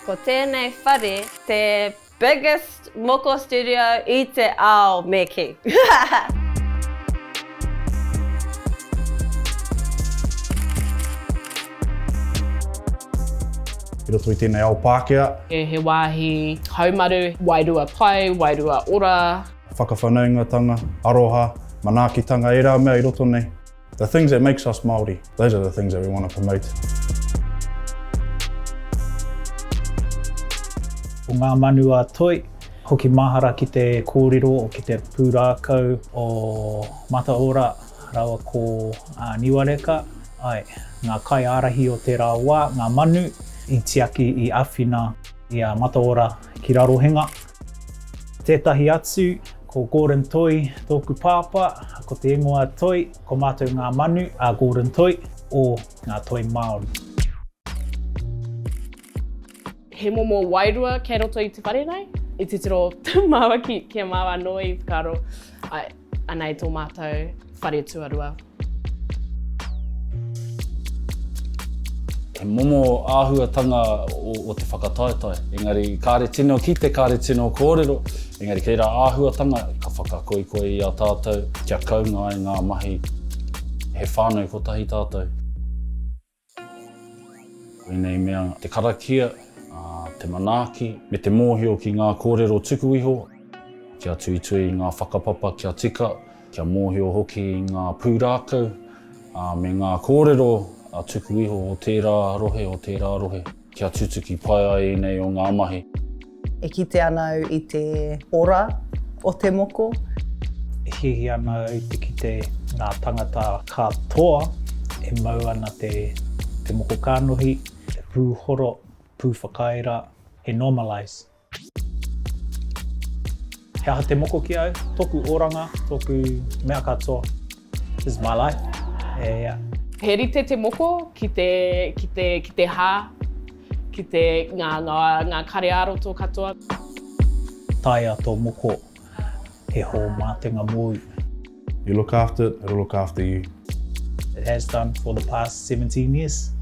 Ko tēnei whare te biggest moko studio i te ao me kī. I roto i tēnei ao Pākehā. He wāhi haumaru, wairua pai, wairua ora. Whakawhanaungatanga, aroha, manaakitanga, ērā mea i roto nei. The things that makes us Māori, those are the things that we want to promote. Ko ngā manu a Toi, hoki mahara ki te kōrero o ki te pūrākau o Mataora raua ko Niwareka, ae, ngā kaiārahi o tērā wā, ngā manu i tiaki i awhina i a Mataora ki Rarohenga. Tētahi atu, ko Gordon Toi tōku pāpā, ko te ingoa Toi, ko mātou ngā manu a Gordon Toi o ngā toi Māori. He momo wairua kei roto i te whare nei. I titiro māua ki, ki a māua anō i whakaaro, ai, anei tō mātou whare tuarua. He momo āhuatanga o te whakataetae, engari kāre tino kite, kāre tino kōrero, engari kei rā āhuatanga ka whakakoikoi i a tātou kia kounga ai ngā mahi, he whānau kotahi tātou. Koinei mea te karakia, te manaaki, me te mōhio ki ngā kōrero tuku iho, kia tuitui i ngā whakapapa kia tika, Kia mōhio hoki i ngā pūrākau me ngā kōrero tuku iho o tērā rohe, o tērā rohe, kia tutuki pai ai ēnei o ngā mahi. E kite ana au i te ora o te moko. E hiahia ana au te kite ngā tangata katoa e mau ana te te moko kānohi, te pūhoro, pūwhakaira, he normalise. He aha te moko ki au? Toku oranga, toku mea katoa. This is my life. Yeah, yeah. He rite te moko ki te, ki te, ki te hā, ki te, ngā, ngā, ngā kare ā-roto katoa. Taea tō moko he hōmātenga mōu. You look after it, it'll look after you. It has done for the past 17 years.